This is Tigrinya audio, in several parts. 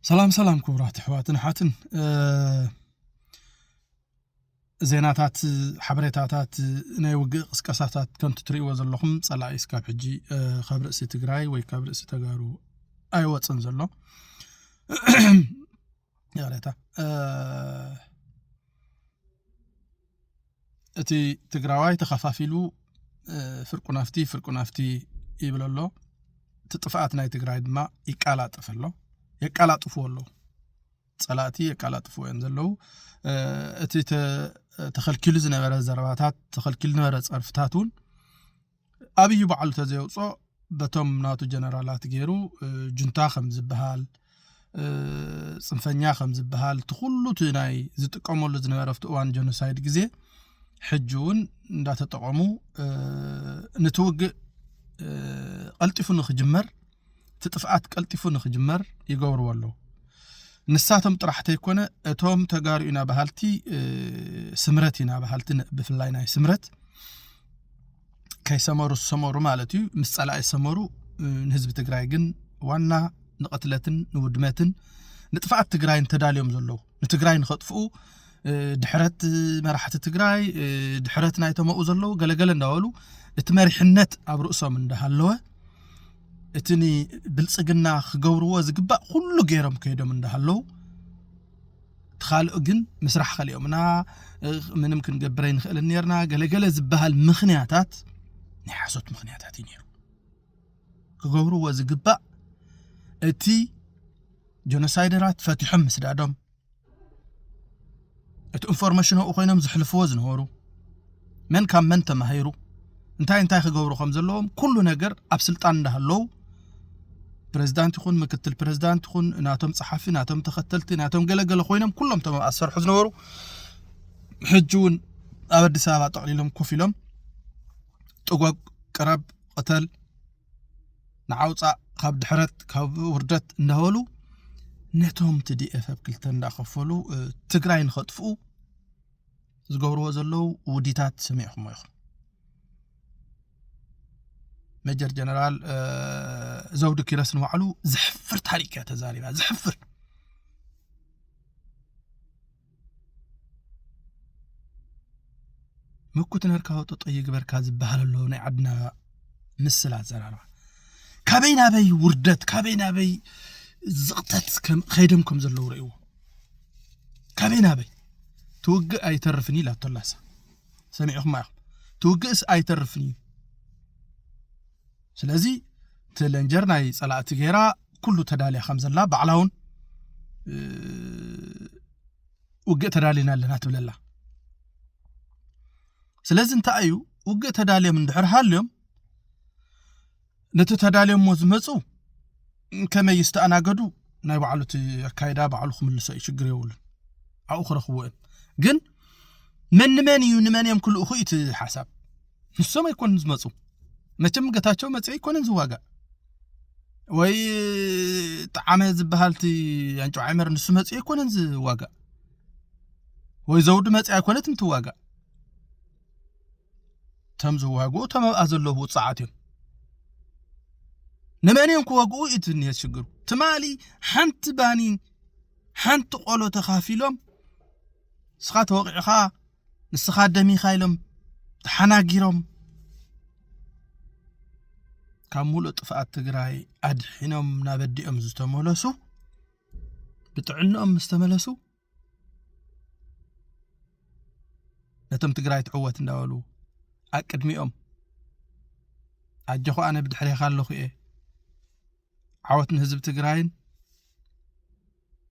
ሰላም ሰላም ክቡራት ኣሕዋትን ኣሓትን፣ ዜናታት፣ ሓበሬታታት፣ ናይ ውግእ ቅስቀሳታት ከምቲ ትርእይዎ ዘለኹም ጸላኢ እስካብ ሕጂ ካብ ርእሲ ትግራይ ወይ ካብ ርእሲ ተጋሩ ኣይወፅን ዘሎ። ይቕሬታ። እቲ ትግራዋይ ተኸፋፊሉ፣ ፍርቁ ናፍቲ ፍርቁ ናፍቲ ይብል ኣሎ። እቲ ጥፍኣት ናይ ትግራይ ድማ ይቃላጥፍ ኣሎ። የቃላጥፉ ኣለዉ። ጸላእቲ የቃላጥፉ እዮም ዘለዉ። እቲ ተኸልኪሉ ዝነበረ ዘረባታት፣ ተኸልኪሉ ዝነበረ ጸርፍታት እውን ኣብዩ ባዕሉ ተዘየውፅኦ በቶም ናቱ ጀነራላት ገይሩ ጁንታ ከም ዝበሃል፣ ፅንፈኛ ከም ዝበሃል፣ እቲ ኩሉ እቲ ናይ ዝጥቀመሉ ዝነበረ ኣብቲ እዋን ጀኖሳይድ ግዜ ሕጂ እውን እንዳተጠቐሙ፣ ነቲ ውግእ ቀልጢፉ ንክጅመር፣ እቲ ጥፍኣት ቀልጢፉ ንክጅመር ይገብርዎ ኣለዉ። ንሳቶም ጥራሕ ተይኮነ፣ እቶም ተጋሩ ኢና በሃልቲ፣ ስምረት ኢና በሃልቲ፣ ብፍላይ ናይ ስምረት ከይሰመሩ ዝሰመሩ ማለት እዩ፣ ምስ ጸላኢ ዝሰመሩ፣ ንህዝቢ ትግራይ ግን ዋና ንቕትለትን ንውድመትን ንጥፍኣት ትግራይን ተዳልዮም ዘለዉ፣ ንትግራይ ንኸጥፍኡ፣ ድሕረት መራሕቲ ትግራይ፣ ድሕረት ናይቶም ኣብኡ ዘለዉ ገለገለ እንዳበሉ፣ እቲ መሪሕነት ኣብ ርእሶም እንዳሃለወ፣ እቲ ንብልጽግና ክገብርዎ ዝግባእ ኩሉ ገይሮም ከይዶም እንዳሃለዉ፣ እቲ ካልእ ግን ምስራሕ ከሊኦምና፣ ምንም ክንገብር ኣይንኽእልን ነርና፣ ገለገለ ዝበሃል ምኽንያታት ናይ ሓሶት ምኽንያታት እዩ ነይሩ። ክገብርዎ ዝግባእ፣ እቲ ጀኖሳይደራት ፈቲሖም ምስዳዶም፣ እቲ ኢንፎርሜሽን ኣብኡ ኮይኖም ዝሕልፍዎ ዝነበሩ፣ መን ካብ መን ተማሂሩ፣ እንታይ እንታይ ክገብሩ ከም ዘለዎም፣ ኩሉ ነገር ኣብ ስልጣን እንዳሃለዉ፣ ፕሬዝዳንት ይኹን ምክትል ፕሬዝዳንት ይኹን፣ ናቶም ጸሓፊ፣ ናቶም ተኸተልቲ፣ ናቶም ገለገለ ኮይኖም፣ ኩሎም እቶም ኣብኣ ዝሰርሑ ዝነበሩ፣ ሕጂ እውን ኣብ ኣዲስ ኣበባ ጠቕሊሎም ኮፍ ኢሎም፣ ጥጎግ፣ ቅረብ፣ ቅተል፣ ንዓውፃእ፣ ካብ ድሕረት፣ ካብ ውርደት እንዳበሉ፣ ነቶም ቲ ዲ ኤፍ ኣብ ክልተ እንዳኸፈሉ፣ ትግራይ ንኸጥፍኡ ዝገብርዎ ዘለዉ ውዲታት ሰሚዕኹሞ ኢኹም። ሜጀር ጀነራል፣ ዘውዱ ኪሮስ ንባዕሉ ዘሕፍር ታሪክ እያ ተዛሪባ፣ ዘሕፍር። ምኩት ነርካ ወጠጦ ይግበርካ ዝበሃል ኣሎ ናይ ዓድና ምስል ኣዘራርባ። ካበይ ናበይ ውርደት፣ ካበይ ናበይ ዝቕጠት ከም-፣ ከይዶም ከም ዘለዉ ርእይዎ። ካበይ ናበይ ትውግእ ኣይተርፍን ኢላ ኣቶላሳ። ሰሚዕኹማ ኢኹም። ትውግእስ ኣይተርፍን እዩ። ስለዚ እቲ ሌንጀር ናይ ጸላእቲ ገይራ ኩሉ ተዳልያ ከም ዘላ ባዕላ እውን፣ እ፣ ውግእ ተዳሊና ኣለና ትብለላ። ስለዚ እንታይ እዩ ውግእ ተዳልዮም እንድሕር ሃልዮም ነቲ ተዳልዮሞ ዝመፁ ከመይ ዝተኣናገዱ ናይ ባዕሉ እቲ ኣካይዳ ባዕሉ ክምልሶ እዩ፣ ሽግር የብሉን። ኣብኡ ክረኽብዎ እዮም። ግን መን ንመን እዩ፣ ንመን እዮም ክልእኹ እዩ እቲ ሓሳብ። ንሶም ኣይኮኑን ዝመፁ። መቸም ገታቸው መፅኡ ኣይኮነን ዝዋጋእ። ወይ ጠዓመ ዝበሃል እቲ ኣንጮ ዓይመር ንሱ መፅኡ ኣይኮነን ዝዋጋእ። ወይ ዘውዲ መፅኣ ኣይኮነትን ትዋጋእ። እቶም ዝዋግኡ እቶም ኣብኣ ዘለዉ ውፅዓት እዮም። ንመን እዮም ክወግኡ እዩ እቲ እኒሄ ሽግሩ። ትማሊ ሓንቲ ባኒ፣ ሓንቲ ቆሎ ተኻፊሎም፣ ንስኻ ተወቒዕኻ፣ ንስኻ ደሚኻ ኢሎም ተሓናጊሮም፣ ካብ ሙሉእ ጥፍኣት ትግራይ ኣድሒኖም ናብ ኣዲኦም ዝተመለሱ፣ ብጥዕንኦም ምስ ተመለሱ፣ ነቶም ትግራይ ትዕወት እንዳበሉ ኣቅድሚኦም፣ ኣጆኹ ኣነ ብድሕሬኻ ኣለኹ እየ፣ ዓወት ንህዝቢ ትግራይን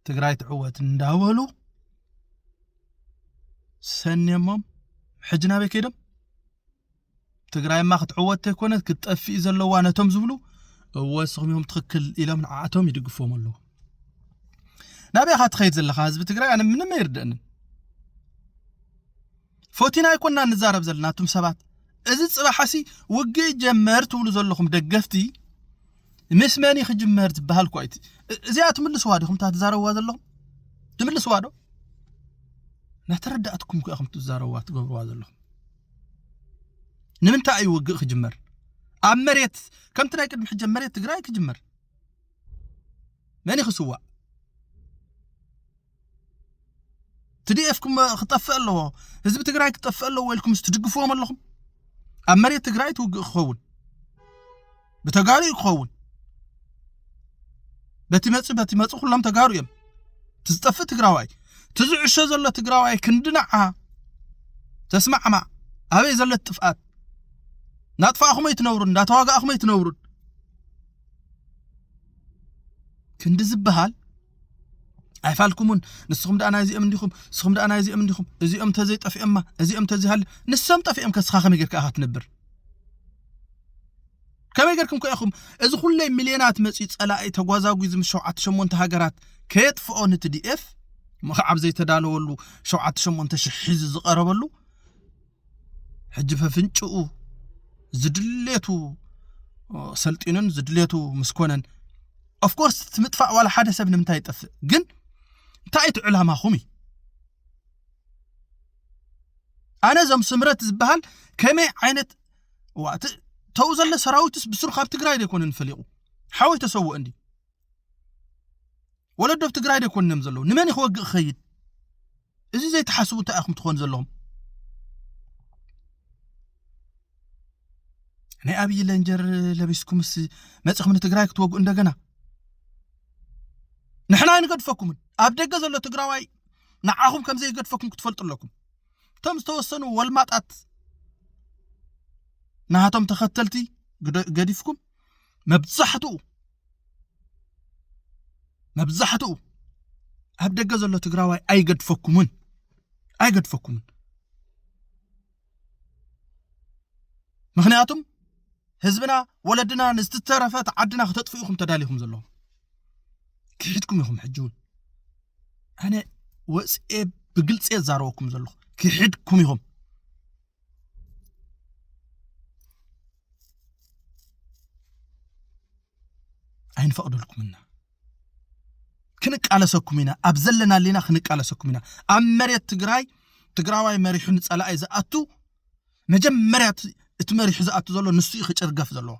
ትግራይ ትዕወት እንዳበሉ ሰንዮሞም፣ ሕጂ ናበይ ከይዶም? ትግራይማ ክትዕወት ተይኮነት ክትጠፍእ ዘለዋ ነቶም ዝብሉ፣ እወ፣ ንስኹም ኢኹም ትኽክል ኢሎም ንዓኣቶም ይድግፎም ኣለዉ። ናበይ ኢኻ ትኸይድ ዘለኻ ህዝቢ ትግራይ? ኣነ ምንም ኣይርደእንን። ፎቲና ኣይኮና ንዛረብ ዘለና፣ ኣቱም ሰባት። እዚ ጽባሓሲ ውግእ ይጀመር ትብሉ ዘለኹም ደገፍቲ፣ ምስ መን እዩ ክጅመር ዝበሃል እኮ እዩ። እ-፣ እዚኣ ትምልስዋ ዲኹም፣ እታ ትዛረብዋ ዘለኹም? ትምልስዋ ዶ? እናተረዳእትኩም እኮ ኢኹም ትዛረብዋ፣ ትገብርዋ ዘለኹም። ንምንታይ እዩ ውግእ ክጅመር? ኣብ መሬት፣ ከምቲ ናይ ቅድሚ ሕጂ ኣብ መሬት ትግራይ ክጅመር። መን እዩ ክስዋእ? ክጠፍእ ኣለዎ፣ ህዝቢ ትግራይ ክጠፍእ ኣለዎ ኢልኩም ትድግፍዎም ኣለኹም? ኣብ መሬት ትግራይ ትውግእ ክኸውን፣ ብተጋሩ እዩ ክኸውን። በቲ መፅእ በቲ መፅእ ኩሎም ተጋሩ እዮም። እቲ ዝጠፍእ ትግራዋይ፣ እቲ ዝዕሾ ዘሎ ትግራዋይ ክንዲ ንዓ ተስማዕማዕ። ኣበይ ዘሎ ጥፍኣት? እንዳጥፋእኹም ኣይትነብሩን፣ እንዳተዋጋእኹም ኣይትነብሩን። ክንዲ ዝበሃል ኣይፋልኩምን። ንስኹም ደኣ ናይዚኦም እንዲኹም፣ ንስኹም ደኣ ናይዚኦም እንዲኹም። እዚኦም ተዘይጠፊኦማ፣ እዚኦም ተዘይሃልዩ፣ ንሶም ጠፊኦም ከስኻ ከመይ ጌርካ ኢኻ ትነብር? ከመይ ጌርኩም ከ ኢኹም እዚ ኩለይ ሚልዮናት መጺኡ ጸላኢ ተጓዛጒ ዝም ሸውዓተ ሸሞንተ ሃገራት ከየጥፍኦ ንትዲኤፍ ምኽዓብ ዘይተዳለወሉ ሸውዓተ ሸሞንተ ሽሕ ሒዙ ዝቐረበሉ ሕጂ ፈፍንጭኡ ዝድሌቱ ሰልጢኑን ዝድሌቱ ምስ ኮነን፣ ኦፍኮርስ እቲ ምጥፋእ ዋላ ሓደ ሰብ ንምንታይ ይጠፍእ? ግን እንታይ እቲ ዕላማኹም እዩ? ኣነ እዞም ስምረት ዝበሃል ከመይ ዓይነት ዋ፣ እቲ ተው ዘሎ ሰራዊትስ ብስሩ ካብ ትግራይ ዘይኮነን ፈሊቑ ሓወይ ተሰውኦ እንዲ ወለዶ ኣብ ትግራይ ዘይኮነን እዮም ዘለዉ። ንመን እዩ ክወግእ ክኸይድ? እዚ ዘይተሓስቡ እንታይ ኢኹም ትኾኑ ዘለኹም? ናይ ኣብይ ለንጀር ለቢስኩምስ መፂኹም ንትግራይ ክትወግኡ እንደገና? ንሕና ኣይንገድፈኩምን። ኣብ ደገ ዘሎ ትግራዋይ ንዓኹም ከም ዘይገድፈኩም ክትፈልጡ ኣለኩም። እቶም ዝተወሰኑ ወልማጣት ናሃቶም ተኸተልቲ ግደ- ገዲፍኩም መብዛሕትኡ መብዛሕትኡ ኣብ ደገ ዘሎ ትግራዋይ ኣይገድፈኩምን፣ ኣይገድፈኩምን። ምኽንያቱም ህዝብና ወለድና ንዝትተረፈት ዓድና ክተጥፍኡ ኢኹም ተዳሊኹም ዘለኹም። ክሒድኩም ኢኹም። ሕጂ እውን ኣነ ወፅኤ ብግልፂ የዛረበኩም ዘለኹ፣ ክሒድኩም ኢኹም። ኣይንፈቕደልኩምና። ክንቃለሰኩም ኢና፣ ኣብ ዘለና ሊና ክንቃለሰኩም ኢና። ኣብ መሬት ትግራይ ትግራዋይ መሪሑ ንፀላኢ ዝኣቱ መጀመርያ እቲ- እቲ መሪሑ ዝኣቱ ዘሎ ንሱ እዩ ክጭርገፍ ዘለዎ።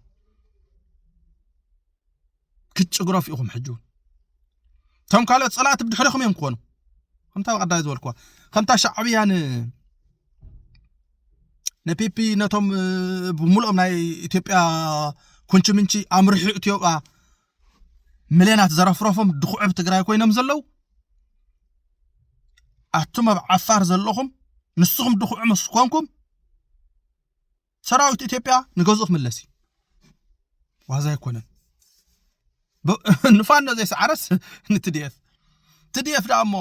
ክትጭግረፉ ኢኹም ሕጂ እውን። እቶም ካልኦት ፀላእቲ ብድሕሪኹም እዮም ክኾኑ። ከምታ ቀዳይ ዝበልኩዋ ከምታ ሻዕብያ ን ንፒፒ ነቶም እ፣ ብምልኦም ናይ ኢትዮጵያ ኩንቺ ምንቺ ኣምርሑ ኢትዮጵያ ሚልዮናት ዘረፍረፎም ድኹዕ ኣብ ትግራይ ኮይኖም ዘለዉ ኣቱም ኣብ ዓፋር ዘለኹም ንስኹም ድኹዕ ምስ ኮንኩም ሰራዊት ኢትዮጵያ ንገዝኡ ክምለስ እዩ። ዋዛ ኣይኮነን። ብ- ንፋኖ ዘይሰዓረስ ንትዲኤፍ ትዲኤፍ ደኣ እሞ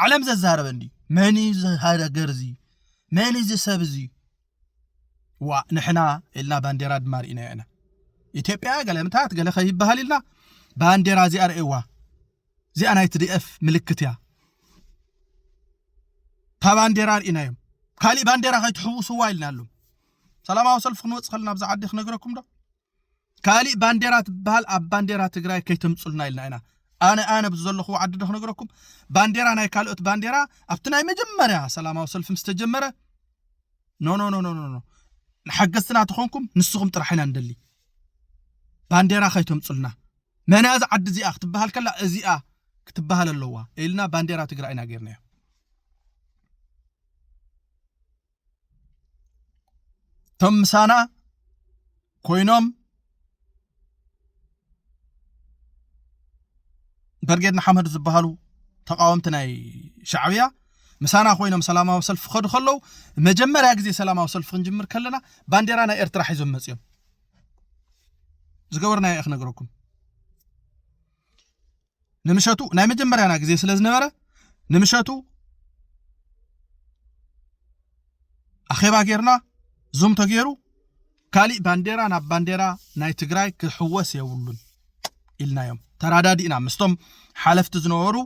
ዓለም ዘዛረበ እንዲ መን እዩ እዚ ሃገር እዚ መን እዩ እዚ ሰብ እዚ ዋ ንሕና ኢልና ባንዴራ ድማ ርኢናዮ ኢና ኢትዮጵያ ገለ ምታት ገለ ከይበሃል ኢልና ባንዴራ እዚኣ ርእዋ እዚኣ ናይ ትዲኤፍ ምልክት እያ እታ ባንዴራ ርኢናዮም ካሊእ ባንዴራ ከይትሕውስዋ ኢልና ኣለዉ ሰላማዊ ሰልፊ ክንወፅእ ከለና ብዛ ዓዲ ክነግረኩም ዶ ካሊእ ባንዴራ ትበሃል ኣብ ባንዴራ ትግራይ ከይተምፁልና ኢልና ኢና ኣነ ኣነ ብዘለኹዎ ዓዲ ዶ ክነግረኩም ባንዴራ ናይ ካልኦት ባንዴራ ኣብቲ ናይ መጀመርያ ሰላማዊ ሰልፊ ምስ ተጀመረ ኖ ኖ ኖ ኖ ኖ ንሓገዝትና ተኾንኩም ንስኹም ጥራሕ ኢና ንደሊ ባንዴራ ከይተምፁልና መን እያ እዛ ዓዲ እዚኣ ክትበሃል ከላ እዚኣ ክትበሃል ኣለዋ ኢልና ባንዴራ ትግራይ ኢና ጌርናዮ እቶም ምሳና ኮይኖም በርጌድ ንሓመዱ ዝበሃሉ ተቃወምቲ ናይ ሻዕብያ ምሳና ኮይኖም ሰላማዊ ሰልፊ ክኸዱ ከለዉ መጀመርያ ግዜ ሰላማዊ ሰልፊ ክንጅምር ከለና ባንዴራ ናይ ኤርትራ ሒዞም መፅዮም ዝገበርናዮ እየ ክነግረኩም ንምሸቱ ናይ መጀመርያና ግዜ ስለ ዝነበረ ንምሸቱ ኣኼባ ጌርና ዙም ተገይሩ ካሊእ ባንዴራ ናብ ባንዴራ ናይ ትግራይ ክሕወስ የብሉን ኢልናዮም ተራዳዲእና ምስቶም ሓለፍቲ ዝነበሩ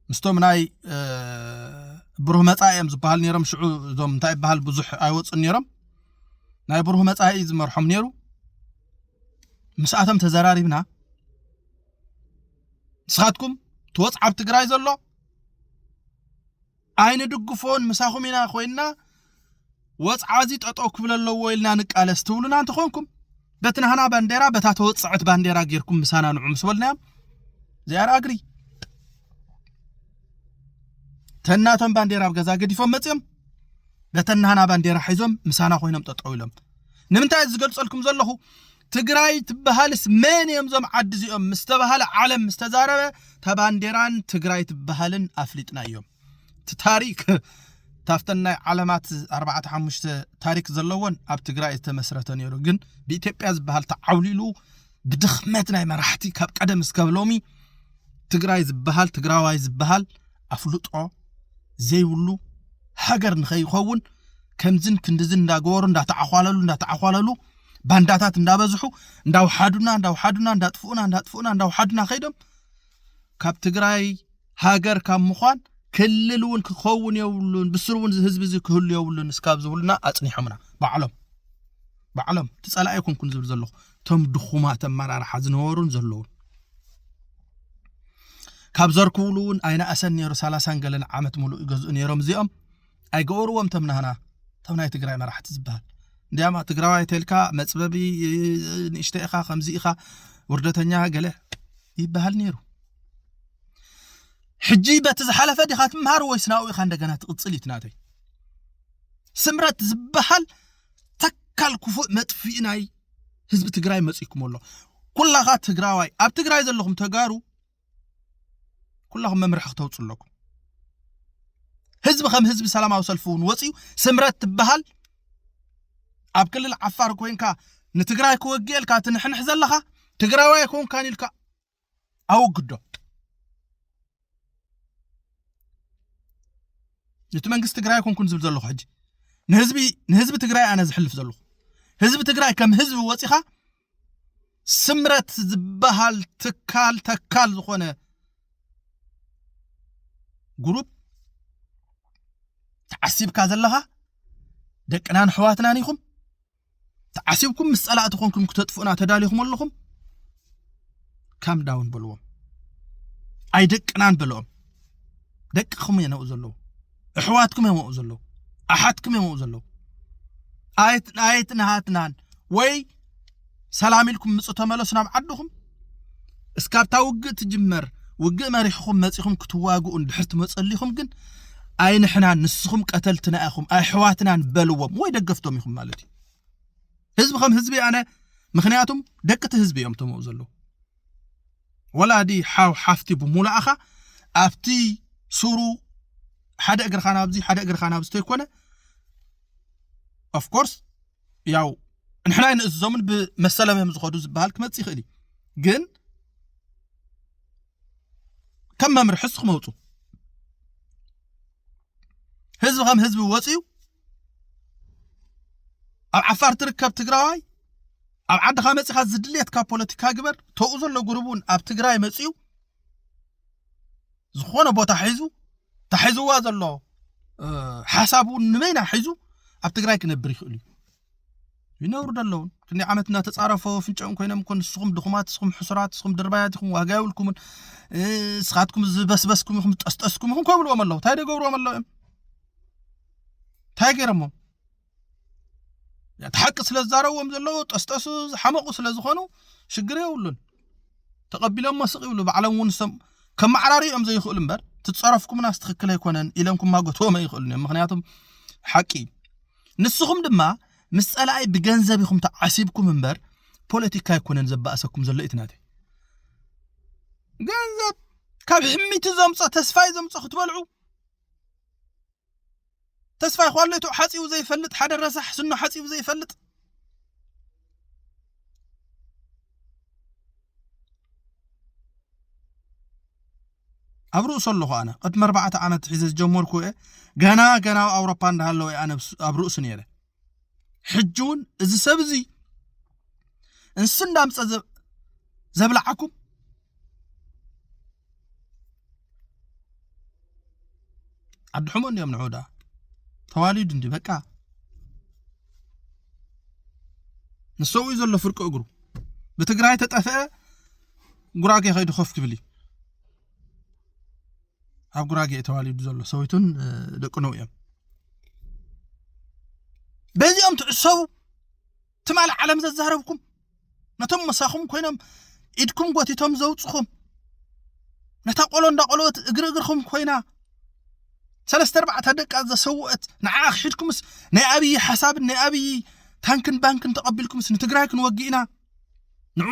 ምስቶም ናይ ብሩህ መፃኢ እዮም ዝበሃል ነይሮም ሽዑ እዞም እንታይ ይበሃል ብዙሕ ኣይወፁን ነይሮም ናይ ብሩህ መፃኢ ዝመርሖም ነይሩ ምስኣቶም ተዘራሪብና ንስኻትኩም ትወፅ ኣብ ትግራይ ዘሎ ኣይንድግፎን ምሳኹም ኢና ኮይንና ወፅዓ እዚ ጠጠው ክብል ኣለዎ ኢልና ንቃለስ ትብሉና እንተኾንኩም በቲ ናህና ባንዴራ በታ ተወፅዐት ባንዴራ ጌርኩም ምሳና ንዑ ምስ በልናዮም they are agree ተናቶም ባንዴራ ኣብ ገዛ ገዲፎም መፅዮም በተናሃና ባንዴራ ሒዞም ምሳና ኮይኖም ጠጠው ኢሎም። ንምንታይ ዝገልፀልኩም ዘለኹ? ትግራይ ትበሃልስ መን እዮም እዞም ዓዲ እዚኦም ምስ ተባሃለ ዓለም ምስ ተዛረበ ተባንዴራን ትግራይ ትበሃልን ኣፍሊጥና እዮም። ታሪክ ታፍተን ናይ ዓለማት ኣርባዕተ ሓሙሽተ ታሪክ ዘለዎን ኣብ ትግራይ ዝተመስረተ ነይሩ። ግን ብኢትዮጵያ ዝበሃል ተዓውሊሉ ብድኽመት ናይ መራሕቲ ካብ ቀደም እስከብ ሎሚ ትግራይ ዝበሃል ትግራዋይ ዝበሃል ኣፍልጦ ዘይብሉ ሃገር ንኸይኸውን ከምዝን ክንድዝን እንዳገበሩ እንዳተዓኳለሉ እንዳተዓኳለሉ ባንዳታት እንዳበዝሑ እንዳውሓዱና እንዳውሓዱና እንዳጥፍኡና እንዳጥፍኡና እንዳውሓዱና ከይዶም ካብ ትግራይ ሃገር ካብ ምዃን ክልል እውን ክኸውን የብሉን፣ ብስሩ እውን ህዝቢ እዚ ክህሉ የብሉን እስካብ ዝብሉና ኣፅኒሖምና። ባዕሎም ባዕሎም እቲ ፀላኢ ኣይኮንኩን ዝብል ዘለኹ እቶም ድኹማት ኣመራርሓ ዝነበሩን ዘለውን ካብ ዘርክብሉ እውን ኣይነኣሰን ነይሩ። ሰላሳን ገለን ዓመት ሙሉእ ይገዝኡ ነይሮም እዚኦም። ኣይገበርዎም ተምናህና ተም ናይ ትግራይ መራሕቲ ዝበሃል እንዲያማ ትግራዋይ ተልካ መፅበቢ ንእሽተ ኢኻ ከምዚ ኢኻ ውርደተኛ ገለ ይበሃል ነይሩ። ሕጂ በቲ ዝሓለፈ ዲኻ ትምሃር ወይስ ናብኡ ኢኻ እንደገና ትቕፅል እዩ ናተይ። ስምረት ዝበሃል ተካል ክፉእ መጥፍኢ ናይ ህዝቢ ትግራይ መፂኩም ኣሎ። ኩላኻ ትግራዋይ ኣብ ትግራይ ዘለኹም ተጋሩ ኩላኹም መምርሒ ክተውፁ ኣለኩም። ህዝቢ ከም ህዝቢ ሰላማዊ ሰልፊ እውን ወፂኡ ስምረት ትበሃል ኣብ ክልል ዓፋር ኮይንካ ንትግራይ ክወግእ ኢልካ ትንሕንሕ ዘለኻ ትግራዋይ ኣይኮንካን ኢልካ ኣወግዶ። ነቲ መንግስቲ ትግራይ ኣይኮንኩን ዝብል ዘለኹ ሕጂ ንህዝቢ ንህዝቢ ትግራይ ኣነ ዝሕልፍ ዘለኹ ህዝቢ ትግራይ ከም ህዝቢ ወፂኻ ስምረት ዝበሃል ትካል ተካል ዝኾነ ጉሩፕ ተዓሲብካ ዘለኻ ደቅናን ኣሕዋትናን ኢኹም። ተዓሲብኩም ምስ ፀላእቲ ኮንኩም ክተጥፍኡና ተዳሊኹም ኣለኹም። ካም ዳውን በልዎም። ኣይደቅናን በልኦም። ደቅኹም እዮም ኣብኡ ዘለዉ። ኣሕዋትኩም እዮም ኣብኡ ዘለዉ። ኣሓትኩም እዮም ኣብኡ ዘለዉ። ኣየት ኣየት ናሃትናን ወይ ሰላም ኢልኩም ምፁ ተመለሱ ናብ ዓድኹም። እስካብታ ውግእ ትጅመር ውግእ መሪሕኹም መፂኹም ክትዋግኡ እንድሕር ትመፀሊኹም ግን ኣይንሕናን ንስኹም ቀተልትና ኢኹም ኣይሕዋትናን በልዎም ወይ ደገፍቶም ኢኹም ማለት እዩ። ህዝቢ ከም ህዝቢ ኣነ ምክንያቱም ደቂ እቲ ህዝቢ እዮም ተምኡ ዘለዉ። ወላዲ ሓው ሓፍቲ ብሙላእኻ ኣብቲ ሱሩ ሓደ እግርኻ ናብዚ ሓደ እግርኻ ናብዚ ተይኮነ ኦፍኮርስ ያው ንሕና ኣይንእዝዞምን ብመሰሎም እዮም ዝኸዱ ዝበሃል ክመፅእ ይኽእል እዩ። ግን ከም መምርሒ እስኹም ኣውፁ። ህዝቢ ከም ህዝቢ ወፅዩ ኣብ ዓፋር ትርከብ ትግራዋይ ኣብ ዓድኻ መፂኻ ዝድልየትካ ፖለቲካ ግበር። ተኡ ዘሎ ጉሩብ እውን ኣብ ትግራይ መፅዩ ዝኾነ ቦታ ሒዙ ተሒዝዋ ዘሎ ሓሳብ እውን ንበይና ሒዙ ኣብ ትግራይ ክነብር ይኽእል እዩ። ይነብሩ ደለውን ክንዲ ዓመት እናተፃረፎ ፍንጨኦም ኮይኖም እኮ ንስኹም ድኹማት ስኹም ሕሱራት ስኹም ድርባያት ኢኹም ዋጋ የብልኩምን። ስኻትኩም ዝበስበስኩም ኢኹም ጠስጠስኩም ኢኹም ከብልዎም ኣለዉ እንታይ ደገብርዎም ኣለዉ እዮም እንታይ ገይሮሞም እቲ ሓቂ ስለ ዝዛረብዎም ዘለዉ ጠስጠሱ ዝሓመቑ ስለ ዝኾኑ ሽግር የብሉን። ተቐቢሎሞ ስቕ ይብሉ ባዕሎም እውን ከም መዓራሪ እዮም ዘይኽእሉ እምበር ትፀረፍኩምናስ ትኽክል ኣይኮነን ኢሎም ክማጎትዎም ኣይኽእሉን እዮም። ምክንያቱም ሓቂ እዩ። ንስኹም ድማ ምስ ፀላኢ ብገንዘብ ኢኹም ተዓሲብኩም እምበር ፖለቲካ ኣይኮነን ዘባእሰኩም ዘሎ ኢትናተይ። ገንዘብ ካብ ሕሚቲ ዘምፆ ተስፋይ ዘምፆ ክትበልዑ ተስፋይ ኳሌቱ ሓፂቡ ዘይፈልጥ ሓደ ረሳሕ ስኖ ሓፂቡ ዘይፈልጥ ኣብ ርእሱ ኣለኹ ኣነ ቅድሚ ኣርባዕተ ዓመት ሒዘ ዝጀመርኩ እየ። ገና ገና ኣብ ኣውሮፓ እንዳሃለወ እየ ኣነ ኣብ ርእሱ ነይረ። ሕጂ እውን እዚ ሰብ እዚ እንሱ እንዳምፀ ዘብላዓኩም ዓዲ ሕሞ እንዲዮም ንዑ ዳ ተዋሊዱ እንዲ በቃ ንሰብኡ እዩ ዘሎ ፍርቂ እግሩ ብትግራይ ተጠፍአ ጉራጌ ከይዱ ኮፍ ክብል እዩ። ኣብ ጉራጌ ተዋሊዱ ዘሎ ሰዊቱን ደቂ ነው እዮም። በዚኦም ትዕሰቡ ትማል ዓለም ዘዛረብኩም ነቶም መሳኹም ኮይኖም ኢድኩም ጎቲቶም ዘውፅኹም ነታ ቆሎ እንዳቆሎት እግሪ እግርኹም ኮይና ሰለስተ ኣርባዕተ ደቃ ዘሰውአት ንዓ ክሒድኩምስ ናይ ኣብዪ ሓሳብን ናይ ኣብዪ ታንክን ባንክን ተቐቢልኩምስ ንትግራይ ክንወግእ ኢና ንዑ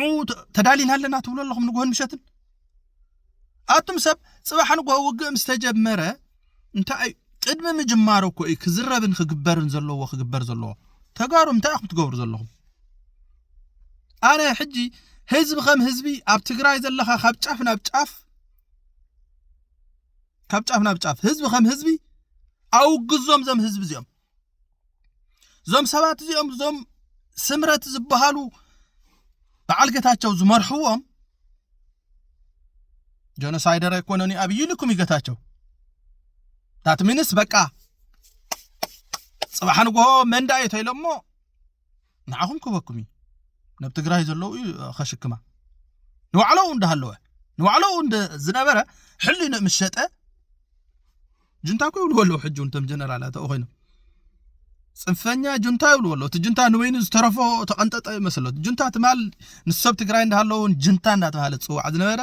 ተዳሊና ኣለና ትብሉ ኣለኹም ንግሆን ምሸትን። ኣቱም ሰብ ጽባሕ ንግሆ ውግእ ምስ ተጀመረ እንታይ ቅድሚ ምጅማሩ እኮ እዩ ክዝረብን ክግበርን ዘለዎ ክግበር ዘለዎ። ተጋሩ እንታይ ኢኹም ትገብሩ ዘለኹም? ኣነ ሕጂ ህዝቢ ከም ህዝቢ ኣብ ትግራይ ዘለኻ ካብ ጫፍ ናብ ጫፍ ካብ ጫፍ ናብ ጫፍ ህዝቢ ከም ህዝቢ ኣውግዞም ዘም ህዝቢ እዚኦም እዞም ሰባት እዚኦም እዞም ስምረት ዝበሃሉ በዓል ገታቸው ዝመርሕዎም ጀኖሳይደር ኣይኮነን እዩ ኣብይ ኢልኩም ይገታቸው ታት ሚንስ በቃ ጽባሕ ንግሆ መንዳ እየ ተይሎሞ ንዓኹም ክበኩም እዩ ናብ ትግራይ ዘለዉ እዩ ከሽክማ ንባዕለዉ እንዳሃለወ ንባዕለዉ እንደ ዝነበረ ሕሊኑ ምስ ሸጠ ጁንታ እኮ ይብልዎ ኣለዉ ሕጂ እውን እቶም ጀነራላት ኣብኡ ኮይኖም ፅንፈኛ ጁንታ ይብልዎ ኣለዉ እቲ ጁንታ ንበይኑ ዝተረፎ ተቐንጠጠ ይመስሎ እቲ ጁንታ ትማል ንሰብ ትግራይ እንዳሃለዉ እውን ጁንታ እንዳተባሃለ ዝፅዋዕ ዝነበረ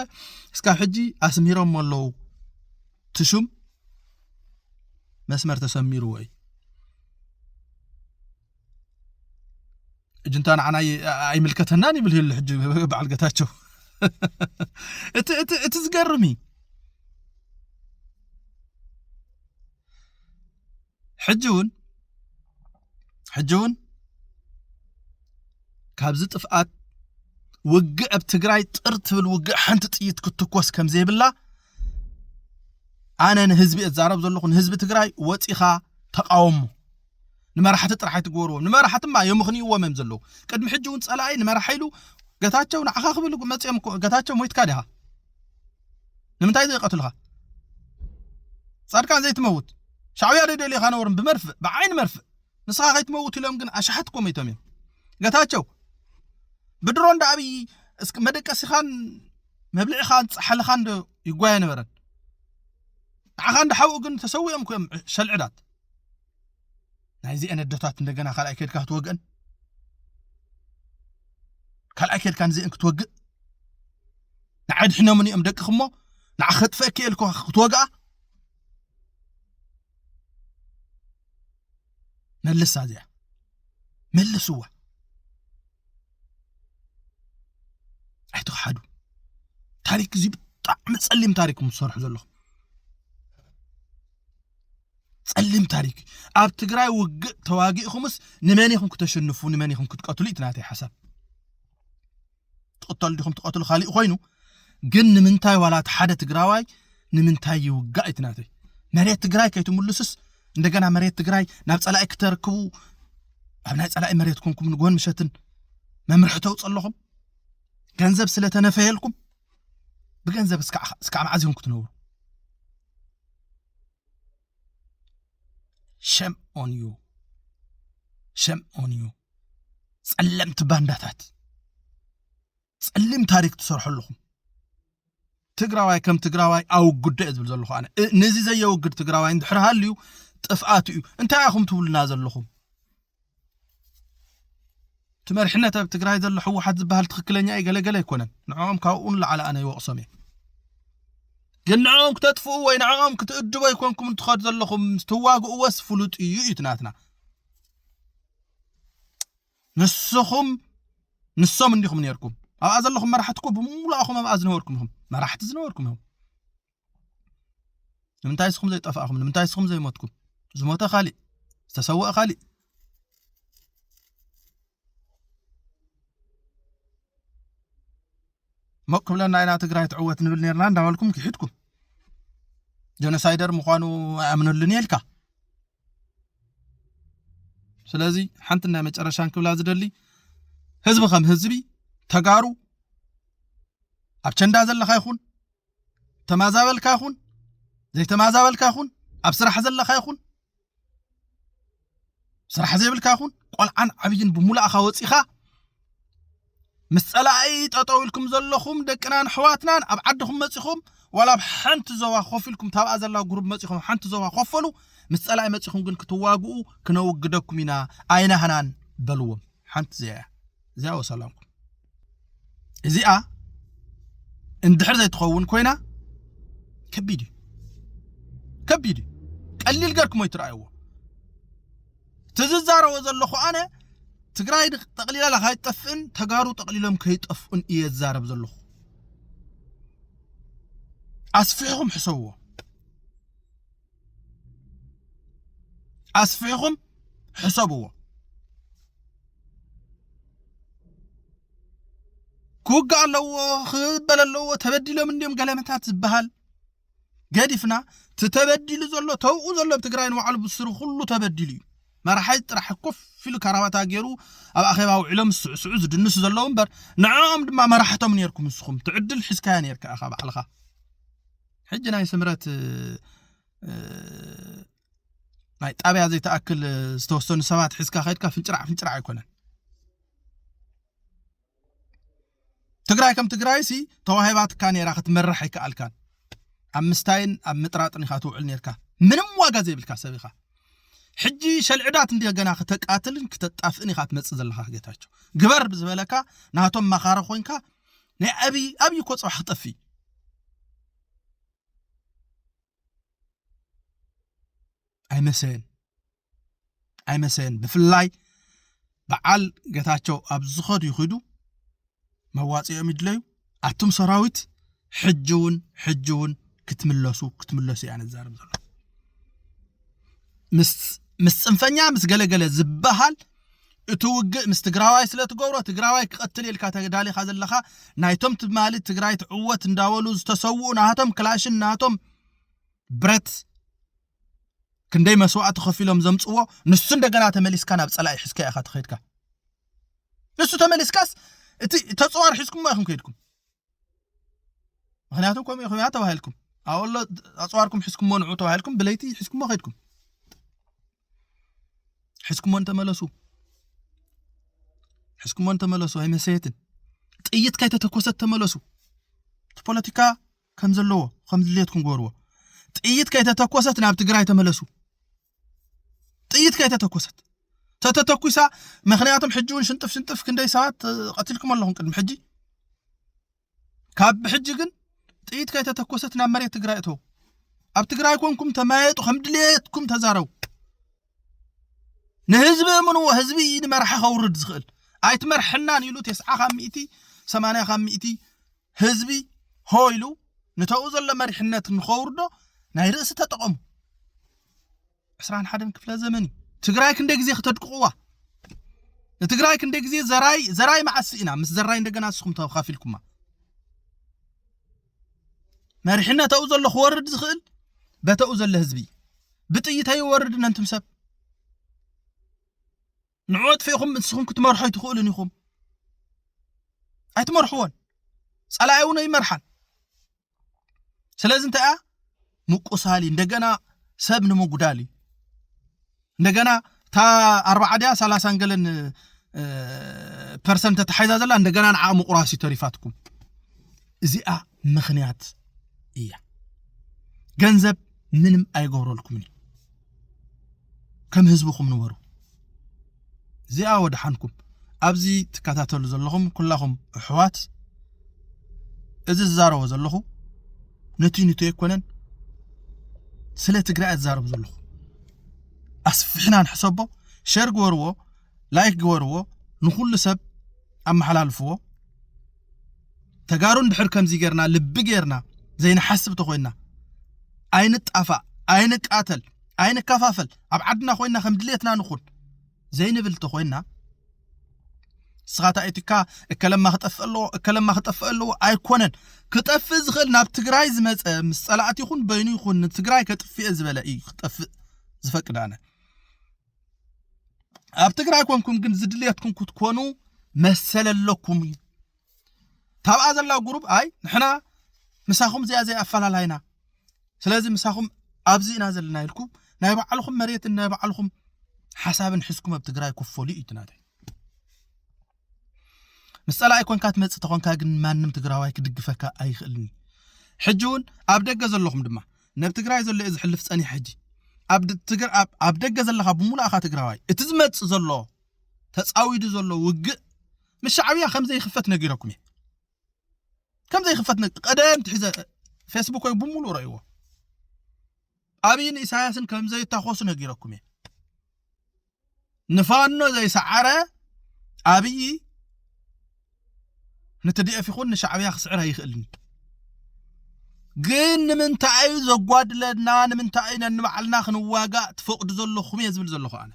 እስካብ ሕጂ ኣስሚሮሞ ኣለዉ እቲ ሹም መስመር ተሰሚርዎ እዩ እጅንታ ንዓና ኣይምልከተናን ይብል ህል ሕጂ በዓል ገታቸው እቲ እቲ እቲ ዝገርም እዩ ሕጂ እውን ሕጂ እውን ካብዚ ጥፍኣት ውግእ ኣብ ትግራይ ጥር ትብል ውግእ ሓንቲ ጥይት ክትትኮስ ከም ዘይብላ ኣነ ንህዝቢ እዛረብ ዘለኹ ንህዝቢ ትግራይ ወፂኻ ተቃወሞ ንመራሕቲ ጥራሕ ኣይትግበርዎም ንመራሕትማ የምኽንይዎም እዮም ዘለዉ ቅድሚ ሕጂ እውን ፀላኢ ንመራሒ ኢሉ ገታቸው ንዓኻ ክብል መፅኦም ገታቸው ሞይትካ ዲኻ ንምንታይ ዘይቀትልኻ ፃድቃን ዘይትመውት ሻዕብያ ደደልኻ ነውርም ብመርፍእ ብዓይኒ መርፍእ ንስኻ ከይትመውት ኢሎም ግን ኣሽሓት ኮመይቶም እዮም ገታቸው ብድሮ እንዳ ኣብይ እስኪ መደቀሲኻን መብልዕኻን ፃሕልኻን ዶ ይጓየ ነበረን ንዓኻ እንዳ ሓውኡ ግን ተሰዊኦም ኮዮም ሸልዕዳት ናይዚአን ኣዶታት እንደገና ካልኣይ ከድካ ክትወግአን ካልኣይ ከድካ ንዚአን ክትወግእ ንዓይ ድሕኖምን እዮም ደቅኽ እሞ ንዓ ከጥፈእክ እየ ኢልኩ ክትወግኣ መልሳ እዚኣ መልስዋ ኣይትኽሓዱ ታሪክ እዚ ብጣዕሚ ፀሊም ታሪክ ትሰርሑ ዘለኹም ፀሊም ታሪክ ኣብ ትግራይ ውግእ ተዋጊእኹምስ ንመን ኢኹም ክተሸንፉ ንመን ኢኹም ክትቀትሉ እቲ ናተይ ሓሳብ ትቕተሉ ዲኹም ትቐትሉ ካሊእ ኮይኑ ግን ንምንታይ ዋላ እቲ ሓደ ትግራዋይ ንምንታይ ይውጋእ እቲ ናተይ መሬት ትግራይ ከይትምልሱስ እንደገና መሬት ትግራይ ናብ ፀላኢ ክተርክቡ ኣብ ናይ ፀላኢ መሬት ኮንኩም ንጎን ምሸትን መምርሒ ተውፅ ኣለኹም ገንዘብ ስለተነፈየልኩም ብገንዘብ እስካዕ መዓዝ ኢኹም ክትነብሩ shame on you shame on you ጸለምቲ ባንዳታት ጸሊም ታሪክ ትሰርሑ ኣለኹም ትግራዋይ ከም ትግራዋይ ኣውግዶ እየ ዝብል ዘለኹ ኣነ ነዚ ዘየውግድ ትግራዋይ እንድሕር ሃልዩ ጥፍኣት እዩ እንታይ ኢኹም ትብሉና ዘለኹም እቲ መሪሕነት ኣብ ትግራይ ዘሎ ህወሓት ዝበሃል ትኽክለኛ እዩ ገለገለ ኣይኮነን ንዕኦም ካብኡ ንላዕሊ ኣነ ይወቕሶም እየ ግን ንዕኦም ክተጥፍኡ ወይ ንዕኦም ክትእድቡ ኣይኮንኩም እንትኸዱ ዘለኹም ትዋግእዎስ ፍሉጥ እዩ እዩ ትናትና ንስኹም ንሶም እንዲኹም ነርኩም ኣብኣ ዘለኹም መራሕቲ እኮ ብምሉኣኹም ኣብኣ ዝነበርኩም ኢኹም መራሕቲ ዝነበርኩም ኢኹም ንምንታይ እስኹም ዘይጠፋእኹም ንምንታይ እስኹም ዘይሞትኩም ዝሞተ ካሊእ ዝተሰወአ ካሊእ ሞቅ ክብለና ኢና ትግራይ ትዕወት ንብል ነርና እንዳበልኩም ክሒድኩም ጀኖሳይደር ምዃኑ ኣኣምነሉን እየ ኢልካ ስለዚ ሓንቲ ናይ መጨረሻን ክብላ ዝደሊ ህዝቢ ከም ህዝቢ ተጋሩ ኣብ ቸንዳ ዘለኻ ይኹን ተማዛበልካ ይኹን ዘይተማዛበልካ ይኹን ኣብ ስራሕ ዘለኻ ይኹን ስራሕ ዘይብልካ ይኹን ቆልዓን ዓብይን ብሙላእኻ ወፂኻ ምስ ፀላኢ ጠጠው ኢልኩም ዘለኹም ደቅናን ኣሕዋትናን ኣብ ዓድኹም መፂኹም ዋላ ኣብ ሓንቲ ዞባ ኮፍ ኢልኩም ታብኣ ዘላ ጉሩብ መፂኹም ሓንቲ ዞባ ኮፈሉ ምስ ፀላኢ መፂኹም ግን ክትዋግኡ ክነውግደኩም ኢና ኣይናህናን በልዎም ሓንቲ እዚኣ እያ እዚኣ ወሰላምኩም እዚኣ እንድሕር ዘይትኸውን ኮይና ከቢድ እዩ ከቢድ እዩ ቀሊል ገርኩም ኣይትረኣይዎ። እቲ ዝዛረቦ ዘለኹ ኣነ ትግራይ ጠቕሊላ ከይትጠፍእን ተጋሩ ጠቕሊሎም ከይጠፍኡን እየ ዝዛረብ ዘለኹ። ኣስፊሕኹም ሕሰብዎ። ኣስፊሕኹም ሕሰብዎ። ክውጋእ ኣለዎ፣ ክበል ኣለዎ፣ ተበዲሎም እንዲዮም ገለመታት ዝበሃል ገዲፍና፣ እቲ ተበዲሉ ዘሎ፣ ተውኡ ዘሎ ኣብ ትግራይ ንባዕሉ ብስሩ ኩሉ ተበዲሉ እዩ። መራሓይ ጥራሕ ኮፍ ኢሉ ካራባታ ገይሩ ኣብ ኣኼባ ውዒሎም ዝስዕስዑ ዝድንሱ ዘለዉ እምበር፣ ንዕኦም ድማ መራሕቶም ነርኩም። ንስኹም ትዕድል ሒዝካያ ነርካ ኢኻ ባዕልኻ። ሕጂ ናይ ስምረት፣ እ፣ ናይ ጣብያ ዘይተኣክል ዝተወሰኑ ሰባት ሒዝካ ከድካ ፍንጭራዕ ፍንጭራዕ ኣይኮነን። ትግራይ ከም ትግራይ ሲ ተዋሂባትካ ነይራ፣ ክትመርሕ ኣይከኣልካን። ኣብ ምስታይን ኣብ ምጥራጥን ኢኻ ትውዕል ነርካ። ምንም ዋጋ ዘይብልካ ሰብ ኢኻ። ሕጂ ሸልዕዳት እንደገና ክተቃትልን ክተጣፍእን ኢኻ ትመጽእ ዘለኻ። ጌታቸው ግበር ብዝበለካ ናቶም መኻሪ ኮይንካ፣ ናይ ኣብይ፣ ኣብይ እኮ ጽባሕ ክጠፍእ ኣይመሰየን። ኣይመሰየን። ብፍላይ በዓል ጌታቸው ኣብ ዝኸዱ ይኽዱ፣ መዋፅኦም ይድለዩ። ኣቱም ሰራዊት ሕጂ እውን፣ ሕጂ እውን ክትምለሱ፣ ክትምለሱ እያ ነዛረብ ዘሎ። ምስ፣ ምስ ፅንፈኛ፣ ምስ ገለገለ ዝበሃል እቲ ውግእ ምስ ትግራዋይ ስለ ትገብሮ፣ ትግራዋይ ክቐትል ኢልካ ተዳሊኻ ዘለኻ፣ ናይቶም ትማሊ ትግራይ ትዕወት እንዳበሉ ዝተሰውኡ ናቶም ክላሽን ናቶም ብረት ክንደይ መስዋእቲ ከፊሎም ዘምፅዎ፣ ንሱ እንደገና ተመሊስካ ናብ ፀላኢ ሒዝካ ኢኻ ተኸይድካ። ንሱ ተመሊስካስ እቲ ተፅዋር ሒዝኩሞ ኢኹም ከይድኩም። ምኽንያቱ ከምኡ ኢኹም እያ ተባሂልኩም። ኣወሎ ኣፅዋርኩም ሒዝኩሞ ንዑ ተባሂልኩም፣ ብለይቲ ሒዝኩሞ ከይድኩም። ሒዝኩሞ እንተመለሱ፣ ሒዝኩሞ እንተመለሱ ኣይመሰየትን። ጥይት ከይተተኮሰት ተመለሱ። እቲ ፖለቲካ ከም ዘለዎ፣ ከም ድልየትኩም ግበርዎ። ጥይት ከይተተኮሰት ናብ ትግራይ ተመለሱ። ጥይት ከይተተኮሰት። ተተተኩሳ፣ ምኽንያቱም ሕጂ እውን ሽንጥፍ ሽንጥፍ ክንደይ ሰባት፣ እ፣ ቀቲልኩም ኣለኹም ቅድሚ ሕጂ። ካብ ሕጂ ግን ጥይት ከይተተኮሰት ናብ መሬት ትግራይ እተው። ኣብ ትግራይ ኮንኩም ተመያየጡ፣ ከም ድልየትኩም ተዛረቡ። ንህዝቢ እምንዎ፣ ህዝቢ እዩ ንመራሒ ከውርድ ዝኽእል። ኣይትመርሕናን ኢሉ ተስዓ ካብ ሚእቲ፣ ሰማንያ ካብ ሚእቲ ህዝቢ ሆ ኢሉ ንተኡ ዘሎ መሪሕነት ንኸውርዶ ናይ ርእሲ ተጠቐሙ። ዕስራን ሓደን ክፍለ ዘመን እዩ። ትግራይ ክንደይ ግዜ ክተድቅቕዋ? ንትግራይ ክንደይ ግዜ ዘራይ፣ ዘራይ መዓስ ኢና ምስ ዘራይ እንደገና ንስኹም ተኻፊልኩማ? መሪሕነት ተኡ ዘሎ ክወርድ ዝኽእል በተኡ ዘሎ ህዝቢ እዩ። ብጥይት ኣይወርድን። እንቱም ሰብ ንዑ ኣጥፊእኹም ንስኹም ክትመርሑ ኣይትኽእሉን ኢኹም። ኣይትመርሕዎን። ጸላኢ እውን ኣይመርሓን። ስለዚ እንታይ እያ? ምቁሳል እዩ። እንደገና ሰብ ንምጉዳል እዩ። እንደገና እታ ኣርባዓ ድያ ሰላሳን ገለን፣ እ፣ ፐርሰንት ተታሒዛ ዘላ እንደገና ንዓ ምቁራስ እዩ ተሪፋትኩም። እዚኣ ምኽንያት እያ። ገንዘብ ምንም ኣይገብረልኩምን እዩ። ከም ህዝብኹም ንበሩ። እዚኣ ወድሓንኩም። ኣብዚ ትከታተሉ ዘለኹም ኩላኹም ኣሕዋት፣ እዚ ዝዛረቦ ዘለኹ ነቲ ንቱ ኣይኮነን፣ ስለ ትግራይ ዝዛረብ ዘለኹ። ኣስፊሕና ንሕሰቦ፣ ሸር ግበርዎ፣ ላይክ ግበርዎ፣ ንኹሉ ሰብ ኣመሓላልፍዎ። ተጋሩ እንድሕር ከምዚ ጌርና፣ ልቢ ጌርና ዘይንሓስብ ተኾይንና፣ ኣይንጣፋእ፣ ኣይንቃተል፣ ኣይንከፋፈል፣ ኣብ ዓድና ኮይንና ከም ድሌትና ንኹን ዘይንብል ተኾይንና፣ ንስኻ ተኣቲካ እከለማ ክጠፍእ ኣለዎ፣ እከለማ ክጠፍእ ኣለዎ ኣይኮነን። ክጠፍእ ዝኽእል ናብ ትግራይ ዝመጸ ምስ ጸላእቲ ይኹን በይኑ ይኹን ንትግራይ ከጥፍእ ዝበለ እዩ ክጠፍእ ዝፈቅድ ኣነ። ኣብ ትግራይ ኮንኩም ግን ዝድልየትኩም ክትኮኑ መሰል ኣለኩም እዩ። ታብኣ ዘላ ጉሩብ ኣይ ንሕና ምሳኹም እዚኣ ዘይኣፈላላይና፣ ስለዚ ምሳኹም ኣብዚ ኢና ዘለና ኢልኩም ናይ ባዕልኹም መሬትን ናይ ባዕልኹም ሓሳብን ሒዝኩም ኣብ ትግራይ ክፈሉ እዩ እቲ ናተይ። ምስ ጸላኢ ኮንካ ትመጽእ ተኾንካ ግን ማንም ትግራዋይ ክድግፈካ ኣይኽእልን እዩ። ሕጂ እውን ኣብ ደገ ዘለኹም ድማ ነብ ትግራይ ዘሎ እየ ዝሕልፍ ጸኒሕ። ሕጂ ኣብ ድ-፣ ትግር-፣ ኣብ፣ ኣብ ደገ ዘለኻ ብሙሉእኻ ትግራዋይ እቲ ዝመጽእ ዘሎ ተጻዊዱ ዘሎ ውግእ ምስ ሻዕብያ ከም ዘይኽፈት ነጊረኩም እየ። ከም ዘይኽፈት ነግ-፣ ቀደም ትሒዘ ፌስቡክ ወይ ብሙሉእ ረእይዎ። ኣብይን ኢሳያስን ከም ዘይታኾሱ ነጊረኩም እየ። ንፋኖ ዘይሰዓረ ኣብይ ንትዲኤፍ ይኹን ንሻዕብያ ክስዕር ኣይኽእልን። ግን ንምንታይ እዩ ዘጓድለና? ንምንታይ እዩ ነንባዕልና ክንዋጋእ ትፈቕዱ ዘለኹም እየ ዝብል ዘለኹ ኣነ።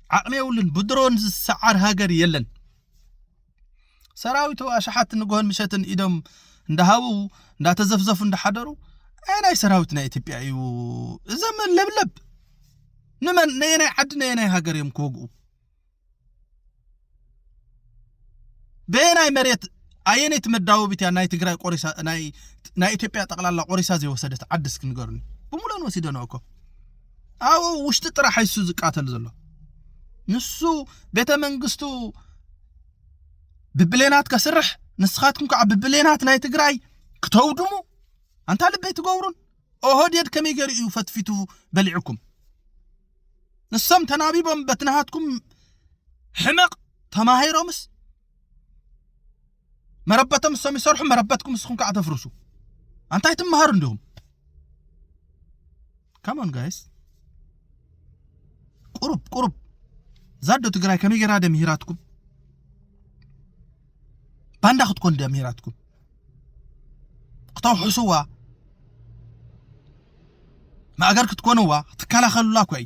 ዓቕሚ የብሉን። ብድሮን ዝሰዓር ሃገር የለን። ሰራዊቱ ኣሽሓት ንግሆን ምሸትን ኢዶም እንዳሃቡ እንዳተዘፍዘፉ እንዳሓደሩ፣ ኣየናይ ሰራዊት ናይ ኢትዮጵያ እዩ? እዞም ለብለብ ንመን፣ ነየናይ ዓዲ፣ ነየናይ ሃገር እዮም ክወግኡ? በየናይ መሬት፣ ኣየነይቲ መዳወቢት እያ ናይ ትግራይ ቆሪሳ፣ ናይ፣ ናይ ኢትዮጵያ ጠቕላላ ቆሪሳ ዘይወሰደት ዓዲ እስኪ ንገሩኒ። ብምሉኦን ወሲደንኦ እኮ። ኣብኡ ውሽጢ ጥራሕ እሱ ዝቃተል ዘሎ። ንሱ ቤተ መንግስቱ ብብሌናት ከስርሕ፣ ንስኻትኩም ከዓ ብብሌናት ናይ ትግራይ ክተውድሙ ኣንታ ልበይ ትገብሩን። ኦህዴድ ከመይ ገይሩ እዩ ፈትፊቱ በሊዕኩም? ንሶም ተናቢቦም በቲ ናሃትኩም ሕመቕ ተማሂሮምስ መረበቶም እሶም ይሰርሑ፣ መረበትኩም ንስኹም ከዓ ተፍርሱ። ኣንታይ ትመሃሩ እንዲኹም? Come on guys፣ ቁሩብ ቁሩብ ዛዶ ትግራይ ከመይ ገይራ ደምሂራትኩም? ባንዳ ክትኮን ደምሂራትኩም? ክተውሕስዋ፣ ማእገር ክትኮንዋ፣ ክትከላኸሉላ እኮ እዩ።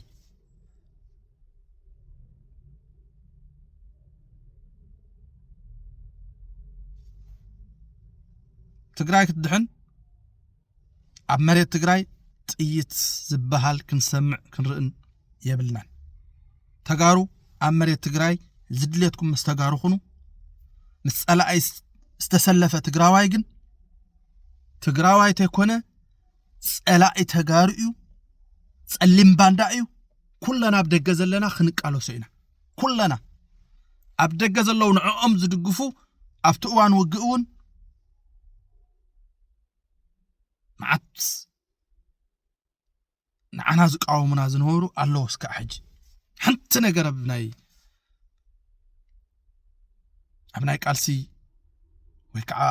ትግራይ ክትድሕን ኣብ መሬት ትግራይ ጥይት ዝበሃል ክንሰምዕ ክንርእን የብልናን። ተጋሩ ኣብ መሬት ትግራይ ዝድሌትኩም ምስ ተጋሩ ኩኑ። ምስ ጸላኢ ዝተሰለፈ ትግራዋይ ግን ትግራዋይ ተይኮነ ጸላኢ ተጋሩ እዩ፣ ጸሊም ባንዳ እዩ። ኩለና ኣብ ደገ ዘለና ክንቃለሶ ኢና። ኩለና ኣብ ደገ ዘለዉ ንዕኦም ዝድግፉ ኣብቲ እዋን ውግእ እውን መዓት ንዓና ዝቃወሙና ዝነበሩ ኣለዉ። እስካዕ ሕጂ ሓንቲ ነገር ኣብ ናይ ኣብ ናይ ቃልሲ ወይ ከዓ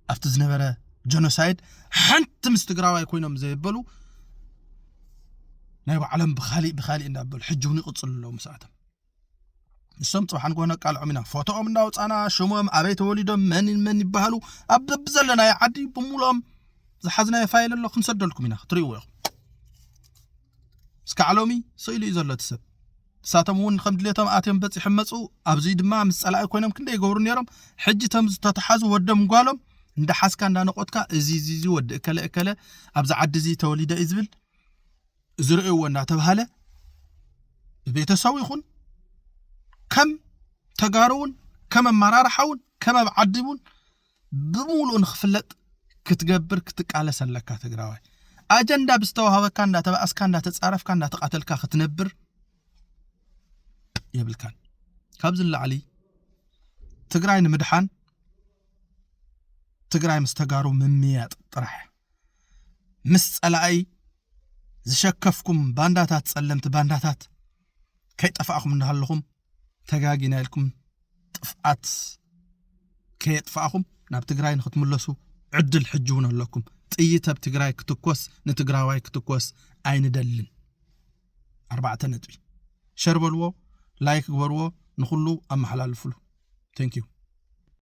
ኣብቲ ዝነበረ ጀኖሳይድ ሓንቲ ምስ ትግራዋይ ኮይኖም ዘየበሉ ናይ ባዕሎም ብኻሊእ ብኻሊእ እንዳበሉ ሕጂ እውን ይቕፅሉ ኣለዉ ምስኣቶም። ንሶም ፅባሕ ንግሆ ነቃልዖም ኢና። ፎቶኦም እንዳውፃና ሽሞም ኣበይ ተወሊዶም መን መን ይበሃሉ ኣብ በብዘለናዮ ዓዲ ብምሉኦም ዝሓዝናዮ ፋይል ኣሎ ክንሰደልኩም ኢና ክትርእይዎ ኢኹም። እስካዕ ሎሚ ስኢሉ እዩ ዘሎ እቲ ሰብ። ንሳቶም እውን ከም ድሌቶም ኣትዮም በፂሖም መፁ። ኣብዚ ድማ ምስ ፀላኢ ኮይኖም ክንደይ ይገብሩ ነይሮም። ሕጂ እቶም ዝተተሓዙ ወዶም ጓሎም እንዳሓዝካ እንዳነቆትካ እዚ እዚ እዚ ወዲ እከለ እከለ ኣብዚ ዓዲ እዚ ተወሊደ እዩ ዝብል ዝርእይዎ እናተባሃለ ብቤተሰቡ ይኹን ከም ተጋሩ እውን ከም ኣመራርሓ እውን ከም ኣብ ዓዲ እውን ብምሉእ ንክፍለጥ ክትገብር ክትቃለስ ኣለካ። ትግራዋይ ኣጀንዳ ብዝተዋሃበካ እንዳተባእስካ እንዳተፃረፍካ እንዳተቃተልካ ክትነብር የብልካን። ካብዚ ንላዕሊ ትግራይ ንምድሓን ትግራይ ምስ ተጋሩ ምምያጥ ጥራሕ እያ። ምስ ፀላኢ ዝሸከፍኩም ባንዳታት፣ ጸለምቲ ባንዳታት ከይጠፋእኹም እንዳሃለኹም ተጋጊና ኢልኩም ጥፍኣት ከየጥፋእኹም ናብ ትግራይ ንክትምለሱ ዕድል ሕጂ እውን ኣለኩም። ጥይት ኣብ ትግራይ ክትኮስ ንትግራዋይ ክትኮስ ኣይንደልን። ኣርባዕተ ነጥቢ። ሸር በልዎ፣ ላይክ ግበርዎ፣ ንኹሉ ኣመሓላልፉሉ። Thank you።